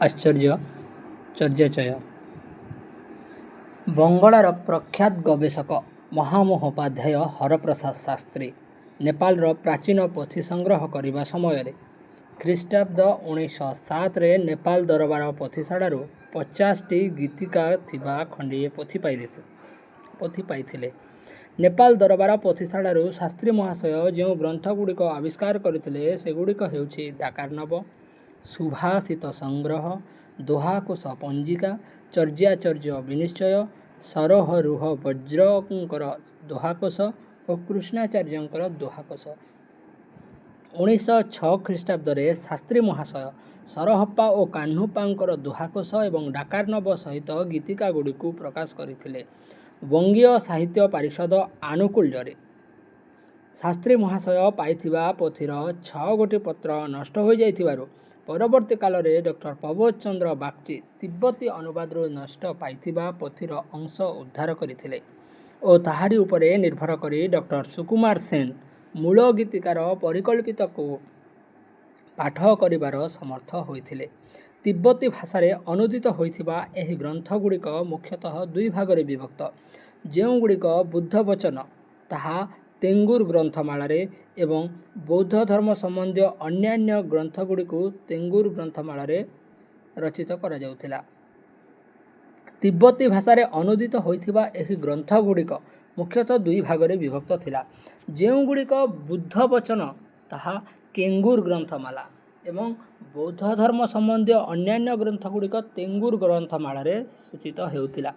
ଆଶ୍ଚର୍ଯ୍ୟ ଚର୍ଯ୍ୟାଚୟ। ବଙ୍ଗଳାର ପ୍ରଖ୍ୟାତ ଗବେଷକ ମହାମହୋପାଧ୍ୟାୟ ହରପ୍ରସାଦ ଶାସ୍ତ୍ରୀ ନେପାଳର ପ୍ରାଚୀନ ପୋଥି ସଂଗ୍ରହ କରିବା ସମୟରେ ଖ୍ରୀଷ୍ଟାବ୍ଦ 1907ରେ ନେପାଳ ଦରବାର ପୋଥିଶାଳାରୁ 50ଟି ଗୀତିକା ଥିବା ଖଣ୍ଡିଏ ପୋଥି ପାଇଥିଲେ। ନେପାଳ ଦରବାର ପୋଥିଶାଳାରୁ ଶାସ୍ତ୍ରୀ ମହାଶୟ ଯେଉଁ ଗ୍ରନ୍ଥଗୁଡ଼ିକ ଆବିଷ୍କାର କରିଥିଲେ, ସେଗୁଡ଼ିକ ହେଉଛି ଡାକାର୍ଣ୍ଣବ, ସୁଭାଷିତ ସଂଗ୍ରହ, ଦୋହାକୋଷ ପଞ୍ଜିକା, ଚର୍ଯ୍ୟାଚର୍ଯ୍ୟ ବିନିଶ୍ଚୟ, ସରୋହରୁହବଜ୍ରଙ୍କର ଦୋହାକୋଷ ଓ କୃଷ୍ଣାଚାର୍ଯ୍ୟଙ୍କର ଦୋହାକୋଷ। 1906 ଖ୍ରୀଷ୍ଟାବ୍ଦରେ ଶାସ୍ତ୍ରୀ ମହାଶୟ ସରହପ୍ପା ଓ କାହ୍ନୁପାଙ୍କର ଦୋହାକୋଷ ଏବଂ ଡାକାର୍ଣ୍ଣବ ସହିତ ଗୀତିକାଗୁଡ଼ିକୁ ପ୍ରକାଶ କରିଥିଲେ ବଙ୍ଗୀୟ ସାହିତ୍ୟ ପରିଷଦ ଆନୁକୂଲ୍ୟରେ। ଶାସ୍ତ୍ରୀ ମହାଶୟ ପାଇଥିବା ପୋଥିର ଛଅଗୋଟି ପତ୍ର ନଷ୍ଟ ହୋଇଯାଇଥିବାରୁ ପରବର୍ତ୍ତୀ କାଳରେ ଡକ୍ଟର ପ୍ରବୋଧ ଚନ୍ଦ୍ର ବାଗ୍ଚୀ ତିବ୍ଦତୀ ଅନୁବାଦରୁ ନଷ୍ଟ ପାଇଥିବା ପୋଥିର ଅଂଶ ଉଦ୍ଧାର କରିଥିଲେ ଓ ତାହାରି ଉପରେ ନିର୍ଭର କରି ଡକ୍ଟର ସୁକୁମାର ସେନ ମୂଳ ଗୀତିକାର ପରିକଳ୍ପିତକୁ ପାଠ କରିବାର ସମର୍ଥ ହୋଇଥିଲେ। ତିବ୍ଦତୀ ଭାଷାରେ ଅନୂଦିତ ହୋଇଥିବା ଏହି ଗ୍ରନ୍ଥଗୁଡ଼ିକ ମୁଖ୍ୟତଃ ଦୁଇ ଭାଗରେ ବିଭକ୍ତ। ଯେଉଁଗୁଡ଼ିକ ବୁଦ୍ଧବଚନ, ତାହା ତେଙ୍ଗୁର ଗ୍ରନ୍ଥମାଳାରେ ଏବଂ ବୌଦ୍ଧଧର୍ମ ସମ୍ବନ୍ଧୀୟ ଅନ୍ୟାନ୍ୟ ଗ୍ରନ୍ଥଗୁଡ଼ିକୁ ତେଙ୍ଗୁର ଗ୍ରନ୍ଥମାଳାରେ ରଚିତ କରାଯାଉଥିଲା। ତିବ୍ଦତୀ ଭାଷାରେ ଅନୂଦିତ ହୋଇଥିବା ଏହି ଗ୍ରନ୍ଥଗୁଡ଼ିକ ମୁଖ୍ୟତଃ ଦୁଇ ଭାଗରେ ବିଭକ୍ତ ଥିଲା। ଯେଉଁଗୁଡ଼ିକ ବୁଦ୍ଧବଚନ, ତାହା କେଙ୍ଗୁର ଗ୍ରନ୍ଥମାଳା ଏବଂ ବୌଦ୍ଧଧର୍ମ ସମ୍ବନ୍ଧୀୟ ଅନ୍ୟାନ୍ୟ ଗ୍ରନ୍ଥଗୁଡ଼ିକ ତେଙ୍ଗୁର ଗ୍ରନ୍ଥମାଳାରେ ସୂଚିତ ହେଉଥିଲା।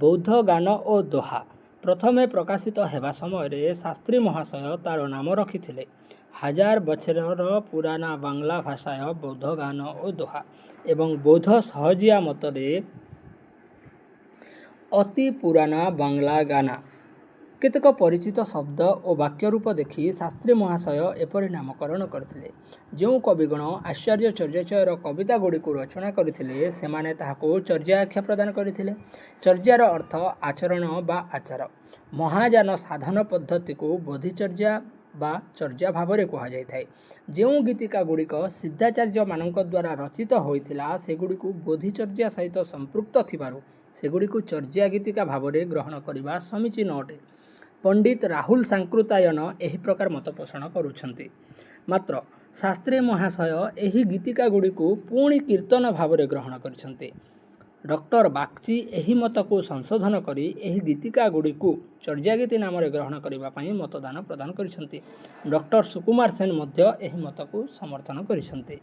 ବୌଦ୍ଧ ଗାନ ଓ ଦୋହା ପ୍ରଥମେ ପ୍ରକାଶିତ ହେବା ସମୟରେ ଶାସ୍ତ୍ରୀ ମହାଶୟ ତାର ନାମ ରଖିଥିଲେ ହାଜାର ବଛରେର ପୁରାନା ବାଂଲା ଭାଷାୟ ବୌଦ୍ଧ ଗାନ ଓ ଦୋହା ଏବଂ ବୌଦ୍ଧ ସହଜିଆ ମତରେ ଅତି ପୁରାନା ବାଂଲା ଗାନା। କେତେକ ପରିଚିତ ଶବ୍ଦ ଓ ବାକ୍ୟରୂପ ଦେଖି ଶାସ୍ତ୍ରୀ ମହାଶୟ ଏପରି ନାମକରଣ କରିଥିଲେ। ଯେଉଁ କବିଗଣ ଆଶ୍ଚର୍ଯ୍ୟ ଚର୍ଯ୍ୟାଚୟର କବିତାଗୁଡ଼ିକୁ ରଚନା କରିଥିଲେ, ସେମାନେ ତାହାକୁ ଚର୍ଯ୍ୟା ଆଖ୍ୟା ପ୍ରଦାନ କରିଥିଲେ। ଚର୍ଯ୍ୟାର ଅର୍ଥ ଆଚରଣ ବା ଆଚାର। ମହାଯାନ ସାଧନ ପଦ୍ଧତିକୁ ବୋଧିଚର୍ଯ୍ୟା ବା ଚର୍ଯ୍ୟା ଭାବରେ କୁହାଯାଇଥାଏ। ଯେଉଁ ଗୀତିକାଗୁଡ଼ିକ ସିଦ୍ଧାଚାର୍ଯ୍ୟମାନଙ୍କଦ୍ୱାରା ରଚିତ ହୋଇଥିଲା, ସେଗୁଡ଼ିକୁ ବୋଧିଚର୍ଯ୍ୟା ସହିତ ସମ୍ପୃକ୍ତ ଥିବାରୁ ସେଗୁଡ଼ିକୁ ଚର୍ଯ୍ୟା ଗୀତିକା ଭାବରେ ଗ୍ରହଣ କରିବା ସମୀଚୀନ ଅଟେ। ପଣ୍ଡିତ ରାହୁଲ ସାଂକୃତ୍ୟାୟନ ଏହି ପ୍ରକାର ମତ ପୋଷଣ କରୁଛନ୍ତି। ମାତ୍ର ଶାସ୍ତ୍ରୀ ମହାଶୟ ଏହି ଗୀତିକାଗୁଡ଼ିକୁ ପୁଣି କୀର୍ତ୍ତନ ଭାବରେ ଗ୍ରହଣ କରିଛନ୍ତି। ଡକ୍ଟର ବାଗ୍ଚୀ ଏହି ମତକୁ ସଂଶୋଧନ କରି ଏହି ଗୀତିକାଗୁଡ଼ିକୁ ଚର୍ଯ୍ୟାଗୀତି ନାମରେ ଗ୍ରହଣ କରିବା ପାଇଁ ମତଦାନ ପ୍ରଦାନ କରିଛନ୍ତି। ଡକ୍ଟର ସୁକୁମାର ସେନ ମଧ୍ୟ ଏହି ମତକୁ ସମର୍ଥନ କରିଛନ୍ତି।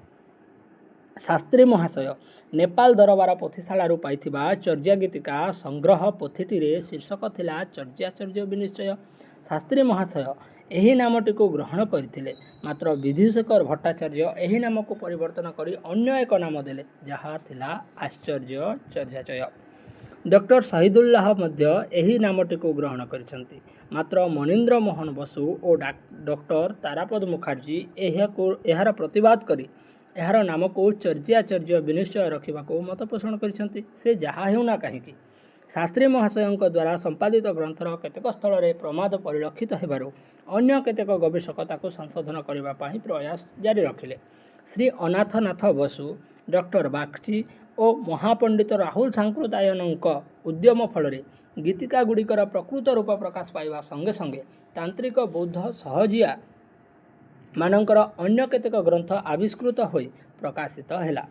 ଶାସ୍ତ୍ରୀ ମହାଶୟ ନେପାଳ ଦରବାର ପୋଥିଶାଳାରୁ ପାଇଥିବା ଚର୍ଯ୍ୟାଗୀତିକା ସଂଗ୍ରହ ପୋଥିଟିରେ ଶୀର୍ଷକ ଥିଲା ଚର୍ଯ୍ୟାଚର୍ଯ୍ୟ ବିନିଶ୍ଚୟ। ଶାସ୍ତ୍ରୀ ମହାଶୟ ଏହି ନାମଟିକୁ ଗ୍ରହଣ କରିଥିଲେ। ମାତ୍ର ବିଧୁଶେଖର ଭଟ୍ଟାଚାର୍ଯ୍ୟ ଏହି ନାମକୁ ପରିବର୍ତ୍ତନ କରି ଅନ୍ୟ ଏକ ନାମ ଦେଲେ, ଯାହା ଥିଲା ଆଶ୍ଚର୍ଯ୍ୟ ଚର୍ଯ୍ୟାଚୟ। ଡକ୍ଟର ସହିଦୁଲ୍ଲାହ ମଧ୍ୟ ଏହି ନାମଟିକୁ ଗ୍ରହଣ କରିଛନ୍ତି। ମାତ୍ର ମନୀନ୍ଦ୍ର ମୋହନ ବସୁ ଓ ଡକ୍ଟର ତାରାପଦ ମୁଖାର୍ଜୀ ଏହାର ପ୍ରତିବାଦ କରି ଏହାର ନାମକୁ ଚର୍ଯ୍ୟାଚର୍ଯ୍ୟ ବିନିଶ୍ଚୟ ରଖିବାକୁ ମତ ପୋଷଣ କରିଛନ୍ତି। ସେ ଯାହା ହେଉନା କାହିଁକି, ଶାସ୍ତ୍ରୀ ମହାଶୟଙ୍କ ଦ୍ୱାରା ସମ୍ପାଦିତ ଗ୍ରନ୍ଥର କେତେକ ସ୍ଥଳରେ ପ୍ରମାଦ ପରିଲକ୍ଷିତ ହେବାରୁ ଅନ୍ୟ କେତେକ ଗବେଷକ ତାକୁ ସଂଶୋଧନ କରିବା ପାଇଁ ପ୍ରୟାସ ଜାରି ରଖିଲେ। ଶ୍ରୀ ଅନାଥନାଥ ବସୁ, ଡକ୍ଟର ବାଗ୍ଚୀ ଓ ମହାପଣ୍ଡିତ ରାହୁଲ ସାଂକୃତ୍ୟାୟନଙ୍କ ଉଦ୍ୟମ ଫଳରେ ଗୀତିକାଗୁଡ଼ିକର ପ୍ରକୃତ ରୂପ ପ୍ରକାଶ ପାଇବା ସଙ୍ଗେ ସଙ୍ଗେ ତାନ୍ତ୍ରିକ ବୌଦ୍ଧ ସହଜିଆ ମାନଙ୍କର ଅନ୍ୟ କେତେକ ଗ୍ରନ୍ଥ ଆବିଷ୍କୃତ ହୋଇ ପ୍ରକାଶିତ ହେଲା।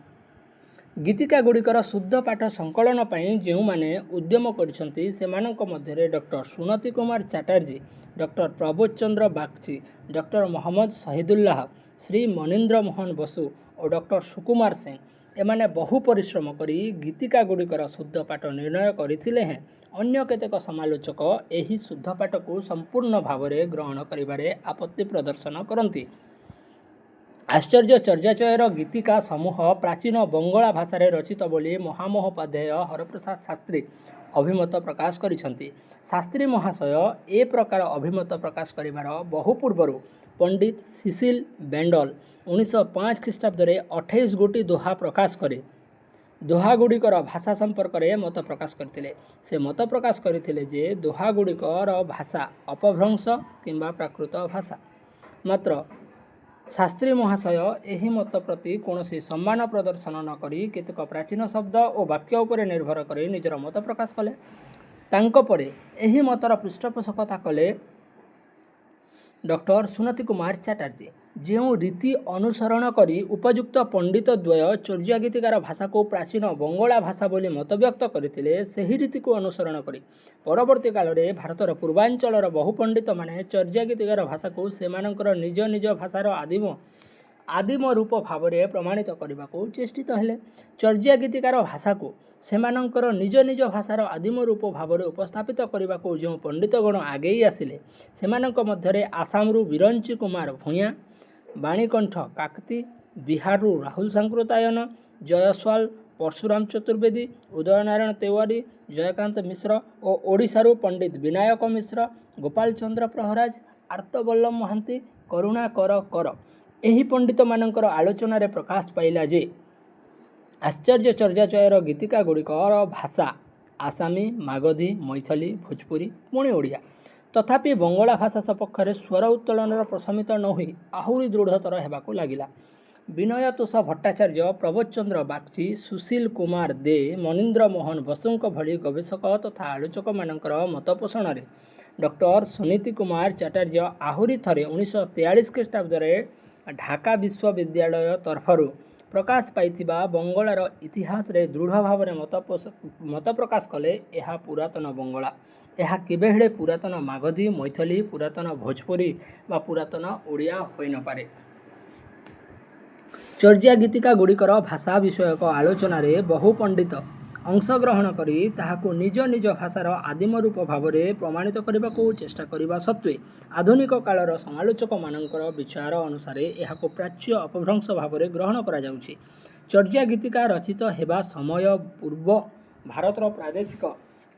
ଗୀତିକାଗୁଡ଼ିକର ଶୁଦ୍ଧ ପାଠ ସଂକଳନ ପାଇଁ ଯେଉଁମାନେ ଉଦ୍ୟମ କରିଛନ୍ତି, ସେମାନଙ୍କ ମଧ୍ୟରେ ଡକ୍ଟର ସୁନତି କୁମାର ଚାଟାର୍ଜୀ, ଡକ୍ଟର ପ୍ରବୋଧ ଚନ୍ଦ୍ର ବାଗ୍ଚୀ, ଡକ୍ଟର ମହମ୍ମଦ ସହିଦୁଲ୍ଲାହ, ଶ୍ରୀ ମନୀନ୍ଦ୍ର ମୋହନ ବସୁ ଓ ଡକ୍ଟର ସୁକୁମାର ସେନ। ଏମାନେ ବହୁ ପରିଶ୍ରମ କରି ଗୀତିକାଗୁଡ଼ିକର ଶୁଦ୍ଧ ପାଠ ନିର୍ଣ୍ଣୟ କରିଥିଲେ ହେଁ ଅନ୍ୟ କେତେକ ସମାଲୋଚକ ଏହି ଶୁଦ୍ଧ ପାଠକୁ ସମ୍ପୂର୍ଣ୍ଣ ଭାବରେ ଗ୍ରହଣ କରିବାରେ ଆପତ୍ତି ପ୍ରଦର୍ଶନ କରନ୍ତି। ଆଶ୍ଚର୍ଯ୍ୟ ଚର୍ଯ୍ୟାଚୟର ଗୀତିକା ସମୂହ ପ୍ରାଚୀନ ବଙ୍ଗଳା ଭାଷାରେ ରଚିତ ବୋଲି ମହାମହୋପାଧ୍ୟାୟ ହରପ୍ରସାଦ ଶାସ୍ତ୍ରୀ ଅଭିମତ ପ୍ରକାଶ କରିଛନ୍ତି। ଶାସ୍ତ୍ରୀ ମହାଶୟ ଏ ପ୍ରକାର ଅଭିମତ ପ୍ରକାଶ କରିବାର ବହୁ ପୂର୍ବରୁ ପଣ୍ଡିତ ସିସିଲ ବେଣ୍ଡଲ 1905 ଖ୍ରୀଷ୍ଟାବ୍ଦରେ 28 ଗୋଟି ଦୋହା ପ୍ରକାଶ କରି ଦୋହାଗୁଡ଼ିକର ଭାଷା ସମ୍ପର୍କରେ ମତ ପ୍ରକାଶ କରିଥିଲେ। ସେ ମତ ପ୍ରକାଶ କରିଥିଲେ ଯେ ଦୋହାଗୁଡ଼ିକର ଭାଷା ଅପଭ୍ରଂଶ କିମ୍ବା ପ୍ରାକୃତ ଭାଷା। ମାତ୍ର ଶାସ୍ତ୍ରୀ ମହାଶୟ ଏହି ମତ ପ୍ରତି କୌଣସି ସମ୍ମାନ ପ୍ରଦର୍ଶନ ନ କରି କେତେକ ପ୍ରାଚୀନ ଶବ୍ଦ ଓ ବାକ୍ୟ ଉପରେ ନିର୍ଭର କରି ନିଜର ମତ ପ୍ରକାଶ କଲେ। ତାଙ୍କ ପରେ ଏହି ମତର ପୃଷ୍ଠପୋଷକତା କଲେ ଡକ୍ଟର ସୁନୀତି କୁମାର ଚାଟାର୍ଜୀ। ଯେଉଁ ରୀତି ଅନୁସରଣ କରି ଉପଯୁକ୍ତ ପଣ୍ଡିତଦ୍ୱୟ ଚର୍ଯ୍ୟାଗୀତିକାର ଭାଷାକୁ ପ୍ରାଚୀନ ବଙ୍ଗଳା ଭାଷା ବୋଲି ମତବ୍ୟକ୍ତ କରିଥିଲେ, ସେହି ରୀତିକୁ ଅନୁସରଣ କରି ପରବର୍ତ୍ତୀ କାଳରେ ଭାରତର ପୂର୍ବାଞ୍ଚଳର ବହୁ ପଣ୍ଡିତମାନେ ଚର୍ଯ୍ୟାଗୀତିକାର ଭାଷାକୁ ସେମାନଙ୍କର ନିଜ ନିଜ ଭାଷାର ଆଦିମ ରୂପ ଭାବରେ ପ୍ରମାଣିତ କରିବାକୁ ଚେଷ୍ଟିତ ହେଲେ। ଚର୍ଯ୍ୟାଗୀତିକାର ଭାଷାକୁ ସେମାନଙ୍କର ନିଜ ନିଜ ଭାଷାର ଆଦିମ ରୂପ ଭାବରେ ଉପସ୍ଥାପିତ କରିବାକୁ ଯେଉଁ ପଣ୍ଡିତଗଣ ଆଗେଇ ଆସିଲେ, ସେମାନଙ୍କ ମଧ୍ୟରେ ଆସାମରୁ ବିରଞ୍ଚି କୁମାର ଭୂୟାଁ, ବାଣୀକଣ୍ଠ କାକତି, ବିହାରରୁ ରାହୁଲ ସାଂକୃତ୍ୟାୟନ, ଜୟସ୍ୱାଲ, ପରଶୁରାମ ଚତୁର୍ବେଦୀ, ଉଦୟନାରାୟଣ ତେୱାରୀ, ଜୟକାନ୍ତ ମିଶ୍ର ଓ ଓଡ଼ିଶାରୁ ପଣ୍ଡିତ ବିନାୟକ ମିଶ୍ର, ଗୋପାଳ ଚନ୍ଦ୍ର ପ୍ରହରାଜ, ଆର୍ତ୍ତବଲ୍ଲଭ ମହାନ୍ତି, କରୁଣାକର କର। ଏହି ପଣ୍ଡିତମାନଙ୍କର ଆଲୋଚନାରେ ପ୍ରକାଶ ପାଇଲା ଯେ ଆଚାର୍ଯ୍ୟ ଚର୍ଯ୍ୟାଚୟର ଗୀତିକାଗୁଡ଼ିକର ଭାଷା ଆସାମୀ, ମାଗଧୀ, ମୈଥିଲି, ଭୋଜପୁରୀ, ପୁଣି ଓଡ଼ିଆ। ତଥାପି ବଙ୍ଗଳା ଭାଷା ସପକ୍ଷରେ ସ୍ୱର ଉତ୍ତୋଳନର ପ୍ରଶମିତ ନ ହୋଇ ଆହୁରି ଦୃଢ଼ତର ହେବାକୁ ଲାଗିଲା। ବିନୟତୋଷ ଭଟ୍ଟାଚାର୍ଯ୍ୟ, ପ୍ରବୋଧ ଚନ୍ଦ୍ର ବାଗ୍ଚୀ, ସୁଶୀଲ କୁମାର ଦେ, ମନୀନ୍ଦ୍ର ମୋହନ ବସୁଙ୍କ ଭଳି ଗବେଷକ ତଥା ଆଲୋଚକମାନଙ୍କର ମତପୋଷଣରେ ଡକ୍ଟର ସୁନୀତି କୁମାର ଚାଟାର୍ଜୀ ଆହୁରି ଥରେ 1943 ଖ୍ରୀଷ୍ଟାବ୍ଦରେ ଢାକା ବିଶ୍ୱବିଦ୍ୟାଳୟ ତରଫରୁ ପ୍ରକାଶ ପାଇଥିବା ବଙ୍ଗଳାର ଇତିହାସରେ ଦୃଢ଼ ଭାବରେ ମତ ପ୍ରକାଶ କଲେ, ଏହା ପୁରାତନ ବଙ୍ଗଳା। ଏହା କେବେହେଲେ ପୁରାତନ ମାଗଧୀ, ମୈଥିଲି, ପୁରାତନ ଭୋଜପୁରୀ ବା ପୁରାତନ ଓଡ଼ିଆ ହୋଇନପାରେ। ଚର୍ଯ୍ୟାଗୀତିକାଗୁଡ଼ିକର ଭାଷା ବିଷୟକ ଆଲୋଚନାରେ ବହୁ ପଣ୍ଡିତ ଅଂଶଗ୍ରହଣ କରି ତାହାକୁ ନିଜ ନିଜ ଭାଷାର ଆଦିମ ରୂପ ଭାବରେ ପ୍ରମାଣିତ କରିବାକୁ ଚେଷ୍ଟା କରିବା ସତ୍ତ୍ୱେ ଆଧୁନିକ କାଳର ସମାଲୋଚକମାନଙ୍କର ବିଚାର ଅନୁସାରେ ଏହାକୁ ପ୍ରାଚ୍ୟ ଅପଭ୍ରଂଶ ଭାବରେ ଗ୍ରହଣ କରାଯାଉଛି। ଚର୍ଯ୍ୟାଗୀତିକା ରଚିତ ହେବା ସମୟ ପୂର୍ବ ଭାରତର ପ୍ରାଦେଶିକ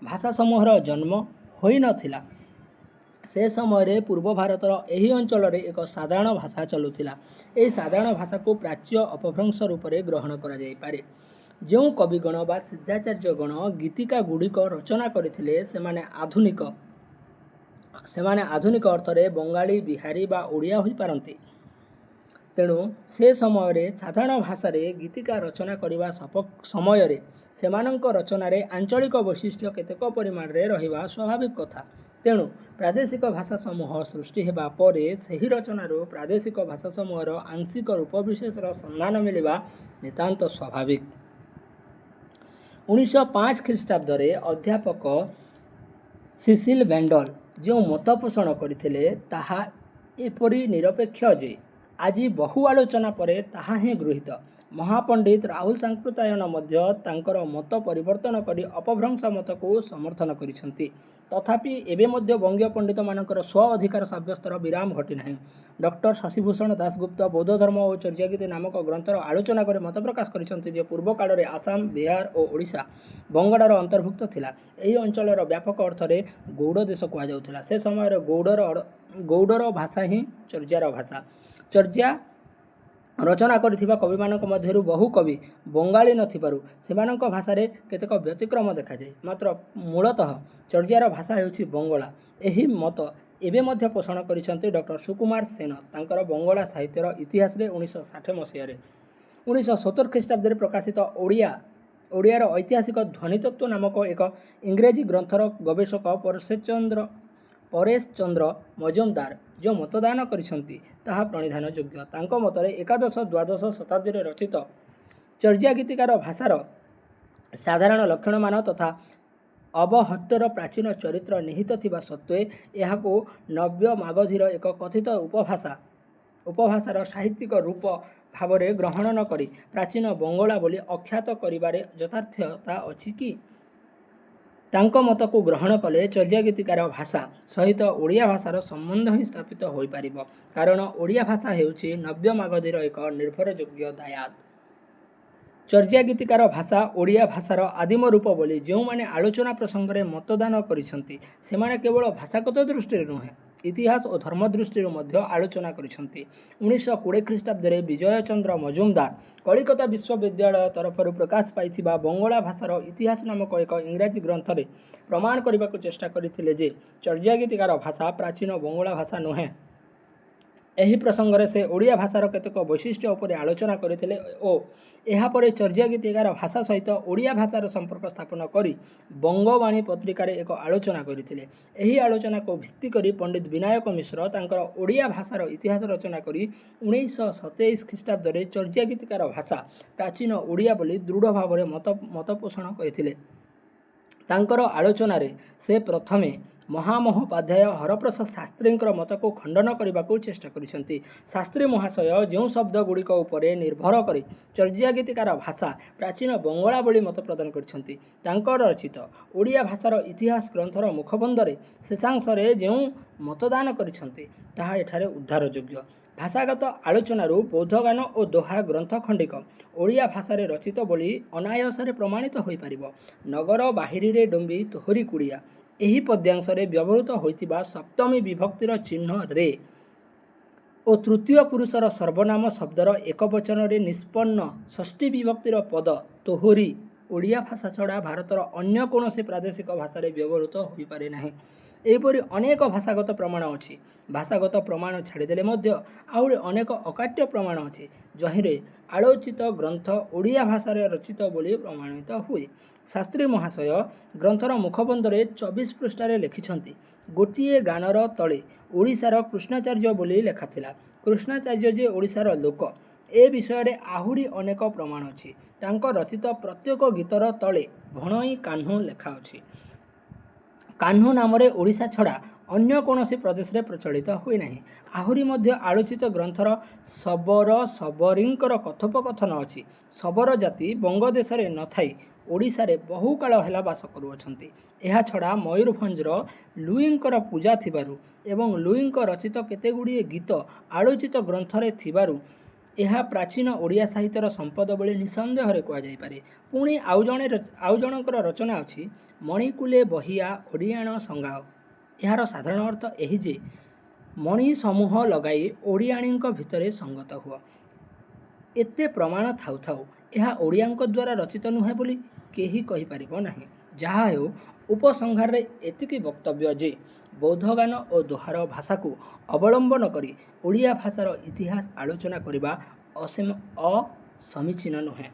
ଭାଷାସମୂହର ଜନ୍ମ ହୋଇନଥିଲା। ସେ ସମୟରେ ପୂର୍ବ ଭାରତର ଏହି ଅଞ୍ଚଳରେ ଏକ ସାଧାରଣ ଭାଷା ଚଲୁଥିଲା। ଏହି ସାଧାରଣ ଭାଷାକୁ ପ୍ରାଚ୍ୟ ଅପଭ୍ରଂଶ ରୂପରେ ଗ୍ରହଣ କରାଯାଇପାରେ। ଯେଉଁ କବିଗଣ ବା ସିଦ୍ଧାଚାର୍ଯ୍ୟଗଣ ଗୀତିକାଗୁଡ଼ିକ ରଚନା କରିଥିଲେ, ସେମାନେ ଆଧୁନିକ ଅର୍ଥରେ ବଙ୍ଗାଳୀ, ବିହାରୀ ବା ଓଡ଼ିଆ ହୋଇପାରନ୍ତି। ତେଣୁ ସେ ସମୟରେ ସାଧାରଣ ଭାଷାରେ ଗୀତିକା ରଚନା କରିବା ସମୟରେ ସେମାନଙ୍କ ରଚନାରେ ଆଞ୍ଚଳିକ ବୈଶିଷ୍ଟ୍ୟ କେତେକ ପରିମାଣରେ ରହିବା ସ୍ୱାଭାବିକ କଥା। ତେଣୁ ପ୍ରାଦେଶିକ ଭାଷାସମୂହ ସୃଷ୍ଟି ହେବା ପରେ ସେହି ରଚନାରୁ ପ୍ରାଦେଶିକ ଭାଷାସମୂହର ଆଂଶିକ ରୂପବିଶେଷର ସନ୍ଧାନ ମିଳିବା ନିତାନ୍ତ ସ୍ୱାଭାବିକ। 1905 ଖ୍ରୀଷ୍ଟାବ୍ଦରେ ଅଧ୍ୟାପକ ସିସିଲ ବେଣ୍ଡଲ ଯେଉଁ ମତ ପୋଷଣ କରିଥିଲେ, ତାହା ଏପରି ନିରପେକ୍ଷ ଯେ ଆଜି ବହୁ ଆଲୋଚନା ପରେ ତାହା ହିଁ ଗୃହୀତ। ମହାପଣ୍ଡିତ ରାହୁଲ ସାଂକୃତ୍ୟାୟନ ମଧ୍ୟ ତାଙ୍କର ମତ ପରିବର୍ତ୍ତନ କରି ଅପଭ୍ରଂଶ ମତକୁ ସମର୍ଥନ କରିଛନ୍ତି। ତଥାପି ଏବେ ମଧ୍ୟ ବଙ୍ଗୀୟ ପଣ୍ଡିତମାନଙ୍କର ସ୍ୱ-ଅଧିକାର ସାବ୍ୟସ୍ତର ବିରାମ ଘଟିନାହିଁ। ଡକ୍ଟର ଶଶିଭୂଷଣ ଦାସଗୁପ୍ତ ବୌଦ୍ଧଧର୍ମ ଓ ଚର୍ଯ୍ୟାଗୀତି ନାମକ ଗ୍ରନ୍ଥର ଆଲୋଚନା କରି ମତ ପ୍ରକାଶ କରିଛନ୍ତି ଯେ ପୂର୍ବକାଳରେ ଆସାମ, ବିହାର ଓ ଓଡ଼ିଶା ବଙ୍ଗଳାର ଅନ୍ତର୍ଭୁକ୍ତ ଥିଲା। ଏହି ଅଞ୍ଚଳର ବ୍ୟାପକ ଅର୍ଥରେ ଗୌଡ଼ଦେଶ କୁହାଯାଉଥିଲା। ସେ ସମୟରେ ଗୌଡ଼ର ଭାଷା ହିଁ ଚର୍ଯ୍ୟାର ଭାଷା। ଚର୍ଯ୍ୟା ରଚନା କରିଥିବା କବିମାନଙ୍କ ମଧ୍ୟରୁ ବହୁ କବି ବଙ୍ଗାଳୀ ନଥିବାରୁ ସେମାନଙ୍କ ଭାଷାରେ କେତେକ ବ୍ୟତିକ୍ରମ ଦେଖାଯାଏ। ମାତ୍ର ମୂଳତଃ ଚର୍ଯ୍ୟାର ଭାଷା ହେଉଛି ବଙ୍ଗଳା। ଏହି ମତ ଏବେ ମଧ୍ୟ ପୋଷଣ କରିଛନ୍ତି ଡକ୍ଟର ସୁକୁମାର ସେନ ତାଙ୍କର ବଙ୍ଗଳା ସାହିତ୍ୟର ଇତିହାସରେ 1960 ମସିହାରେ। 1970 ଖ୍ରୀଷ୍ଟାବ୍ଦରେ ପ୍ରକାଶିତ ଓଡ଼ିଆର ଐତିହାସିକ ଧ୍ୱନିତତ୍ତ୍ୱ ନାମକ ଏକ ଇଂରେଜୀ ଗ୍ରନ୍ଥର ଗବେଷକ ପରେଶ ଚନ୍ଦ୍ର ମଜୁମଦାର ଯେଉଁ ମତଦାନ କରିଛନ୍ତି, ତାହା ପ୍ରଣିଧାନଯୋଗ୍ୟ। ତାଙ୍କ ମତରେ ଏକାଦଶ ଦ୍ୱାଦଶ ଶତାବ୍ଦୀରେ ରଚିତ ଚର୍ଯ୍ୟାଗୀତିକାର ଭାଷାର ସାଧାରଣ ଲକ୍ଷଣମାନ ତଥା ଅବହଟ୍ଟର ପ୍ରାଚୀନ ଚରିତ୍ର ନିହିତ ଥିବା ସତ୍ତ୍ୱେ ଏହାକୁ ନବ୍ୟ ମାଗଧୀର ଏକ କଥିତ ଉପଭାଷାର ସାହିତ୍ୟିକ ରୂପ ଭାବରେ ଗ୍ରହଣ ନ କରି ପ୍ରାଚୀନ ବଙ୍ଗଳା ବୋଲି ଆଖ୍ୟାତ କରିବାରେ ଯଥାର୍ଥତା ଅଛି କି? ତାଙ୍କ ମତକୁ ଗ୍ରହଣ କଲେ ଚର୍ଯ୍ୟାଗୀତିକାର ଭାଷା ସହିତ ଓଡ଼ିଆ ଭାଷାର ସମ୍ବନ୍ଧ ହିଁ ସ୍ଥାପିତ ହୋଇପାରିବ। କାରଣ ଓଡ଼ିଆ ଭାଷା ହେଉଛି ନବ୍ୟ ମାଗଧୀର ଏକ ନିର୍ଭରଯୋଗ୍ୟ ଦାୟାଦ। ଚର୍ଯ୍ୟାଗୀତିକାର ଭାଷା ଓଡ଼ିଆ ଭାଷାର ଆଦିମ ରୂପ ବୋଲି ଯେଉଁମାନେ ଆଲୋଚନା ପ୍ରସଙ୍ଗରେ ମତଦାନ କରିଛନ୍ତି, ସେମାନେ କେବଳ ଭାଷାଗତ ଦୃଷ୍ଟିରୁ ନୁହେଁ, ଇତିହାସ ଓ ଧର୍ମ ଦୃଷ୍ଟିରୁ ମଧ୍ୟ ଆଲୋଚନା କରିଛନ୍ତି। 1920 ଖ୍ରୀଷ୍ଟାବ୍ଦରେ ବିଜୟ ଚନ୍ଦ୍ର ମଜୁମଦାର କଲିକତା ବିଶ୍ୱବିଦ୍ୟାଳୟ ତରଫରୁ ପ୍ରକାଶ ପାଇଥିବା ବଙ୍ଗଳା ଭାଷାର ଇତିହାସ ନାମକ ଏକ ଇଂରାଜୀ ଗ୍ରନ୍ଥରେ ପ୍ରମାଣ କରିବାକୁ ଚେଷ୍ଟା କରିଥିଲେ ଯେ ଚର୍ଯ୍ୟାଗୀତିକାର ଭାଷା ପ୍ରାଚୀନ ବଙ୍ଗଳା ଭାଷା ନୁହେଁ। ଏହି ପ୍ରସଙ୍ଗରେ ସେ ଓଡ଼ିଆ ଭାଷାର କେତେକ ବୈଶିଷ୍ଟ୍ୟ ଉପରେ ଆଲୋଚନା କରିଥିଲେ ଓ ଏହାପରେ ଚର୍ଯ୍ୟାଗୀତିକାର ଭାଷା ସହିତ ଓଡ଼ିଆ ଭାଷାର ସମ୍ପର୍କ ସ୍ଥାପନ କରି ବଙ୍ଗବାଣୀ ପତ୍ରିକାରେ ଏକ ଆଲୋଚନା କରିଥିଲେ। ଏହି ଆଲୋଚନାକୁ ଭିତ୍ତି କରି ପଣ୍ଡିତ ବିନାୟକ ମିଶ୍ର ତାଙ୍କର ଓଡ଼ିଆ ଭାଷାର ଇତିହାସ ରଚନା କରି 1927 ଖ୍ରୀଷ୍ଟାବ୍ଦରେ ଚର୍ଯ୍ୟାଗୀତିକାର ଭାଷା ପ୍ରାଚୀନ ଓଡ଼ିଆ ବୋଲି ଦୃଢ଼ ଭାବରେ ମତପୋଷଣ କରିଥିଲେ। ତାଙ୍କର ଆଲୋଚନାରେ ସେ ପ୍ରଥମେ ମହାମହୋପାଧ୍ୟାୟ ହରପ୍ରସାଦ ଶାସ୍ତ୍ରୀଙ୍କର ମତକୁ ଖଣ୍ଡନ କରିବାକୁ ଚେଷ୍ଟା କରିଛନ୍ତି। ଶାସ୍ତ୍ରୀ ମହାଶୟ ଯେଉଁ ଶବ୍ଦଗୁଡ଼ିକ ଉପରେ ନିର୍ଭର କରି ଚର୍ଯ୍ୟାଗୀତିକାର ଭାଷା ପ୍ରାଚୀନ ବଙ୍ଗଳା ବୋଲି ମତ ପ୍ରଦାନ କରିଛନ୍ତି, ତାଙ୍କ ରଚିତ ଓଡ଼ିଆ ଭାଷାର ଇତିହାସ ଗ୍ରନ୍ଥର ମୁଖବନ୍ଧରେ ଶେଷାଂଶରେ ଯେଉଁ ମତଦାନ କରିଛନ୍ତି, ତାହା ଏଠାରେ ଉଦ୍ଧାରଯୋଗ୍ୟ। ଭାଷାଗତ ଆଲୋଚନାରୁ ବୌଦ୍ଧଗାନ ଓ ଦୋହା ଗ୍ରନ୍ଥ ଖଣ୍ଡିକ ଓଡ଼ିଆ ଭାଷାରେ ରଚିତ ବୋଲି ଅନାୟାସରେ ପ୍ରମାଣିତ ହୋଇପାରିବ। "ନଗର ବାହିରିରେ ଡୁମ୍ବି ତୋହରି କୁଡ଼ିଆ" ଏହି ପଦ୍ୟାଂଶରେ ବ୍ୟବହୃତ ହୋଇଥିବା ସପ୍ତମୀ ବିଭକ୍ତିର ଚିହ୍ନ 'ରେ' ଓ ତୃତୀୟ ପୁରୁଷର ସର୍ବନାମ ଶବ୍ଦର ଏକବଚନରେ ନିଷ୍ପନ୍ନ ଷଷ୍ଠୀ ବିଭକ୍ତିର ପଦ 'ତୋହରି' ଓଡ଼ିଆ ଭାଷା ଛଡ଼ା ଭାରତର ଅନ୍ୟ କୌଣସି ପ୍ରାଦେଶିକ ଭାଷାରେ ବ୍ୟବହୃତ ହୋଇପାରେ ନାହିଁ। ଏହିପରି ଅନେକ ଭାଷାଗତ ପ୍ରମାଣ ଅଛି। ଭାଷାଗତ ପ୍ରମାଣ ଛାଡ଼ିଦେଲେ ମଧ୍ୟ ଆହୁରି ଅନେକ ଅକାଟ୍ୟ ପ୍ରମାଣ ଅଛି, ଯହିଁରେ ଆଲୋଚିତ ଗ୍ରନ୍ଥ ଓଡ଼ିଆ ଭାଷାରେ ରଚିତ ବୋଲି ପ୍ରମାଣିତ ହୁଏ। ଶାସ୍ତ୍ରୀ ମହାଶୟ ଗ୍ରନ୍ଥର ମୁଖବନ୍ଧରେ 24 ପୃଷ୍ଠାରେ ଲେଖିଛନ୍ତି, "ଗୋଟିଏ ଗାନର ତଳେ ଓଡ଼ିଶାର କୃଷ୍ଣାଚାର୍ଯ୍ୟ ବୋଲି ଲେଖାଥିଲା। କୃଷ୍ଣାଚାର୍ଯ୍ୟ ଯେ ଓଡ଼ିଶାର ଲୋକ, ଏ ବିଷୟରେ ଆହୁରି ଅନେକ ପ୍ରମାଣ ଅଛି। ତାଙ୍କ ରଚିତ ପ୍ରତ୍ୟେକ ଗୀତର ତଳେ ଭଣଇ କାହ୍ନୁ ଲେଖାଅଛି। କାହ୍ନୁ ନାମରେ ଓଡ଼ିଶା ଛଡ଼ା ଅନ୍ୟ କୌଣସି ପ୍ରଦେଶରେ ପ୍ରଚଳିତ ହୁଏ ନାହିଁ। ଆହୁରି ମଧ୍ୟ ଆଲୋଚିତ ଗ୍ରନ୍ଥର ଶବର ଶବରୀଙ୍କର କଥୋପକଥନ ଅଛି। ଶବର ଜାତି ବଙ୍ଗଦେଶରେ ନ ଥାଇ ଓଡ଼ିଶାରେ ବହୁକାଳ ହେଲା ବାସ କରୁଅଛନ୍ତି। ଏହାଛଡ଼ା ମୟୂରଭଞ୍ଜର ଲୁଇଙ୍କର ପୂଜା ଥିବାରୁ ଏବଂ ଲୁଇଙ୍କ ରଚିତ କେତେଗୁଡ଼ିଏ ଗୀତ ଆଲୋଚିତ ଗ୍ରନ୍ଥରେ ଥିବାରୁ ଏହା ପ୍ରାଚୀନ ଓଡ଼ିଆ ସାହିତ୍ୟର ସମ୍ପଦ ବୋଲି ନିଃସନ୍ଦେହରେ କୁହାଯାଇପାରେ। ପୁଣି ଆଉ ଜଣଙ୍କର ରଚନା ଅଛି, 'ମଣିକୁଲେ ବହିଆ ଓଡ଼ିଆଣ ସଙ୍ଗାଅ'। ଏହାର ସାଧାରଣ ଅର୍ଥ ଏହି ଯେ, ମଣି ସମୂହ ଲଗାଇ ଓଡ଼ିଆଣୀଙ୍କ ଭିତରେ ସଙ୍ଗତ ହୁଅ। ଏତେ ପ୍ରମାଣ ଥାଉ ଥାଉ ଏହା ଓଡ଼ିଆଙ୍କ ଦ୍ୱାରା ରଚିତ ନୁହେଁ ବୋଲି କେହି କହିପାରିବ ନାହିଁ। ଯାହାହେଉ, ଉପସଂହାରରେ ଏତିକି ବକ୍ତବ୍ୟ ଯେ, ବୌଦ୍ଧଗାନ ଓ ଦୋହାର ଭାଷାକୁ ଅବଲମ୍ବନ କରି ଓଡ଼ିଆ ଭାଷାର ଇତିହାସ ଆଲୋଚନା କରିବା ଅସମୀଚୀନ ନୁହେଁ।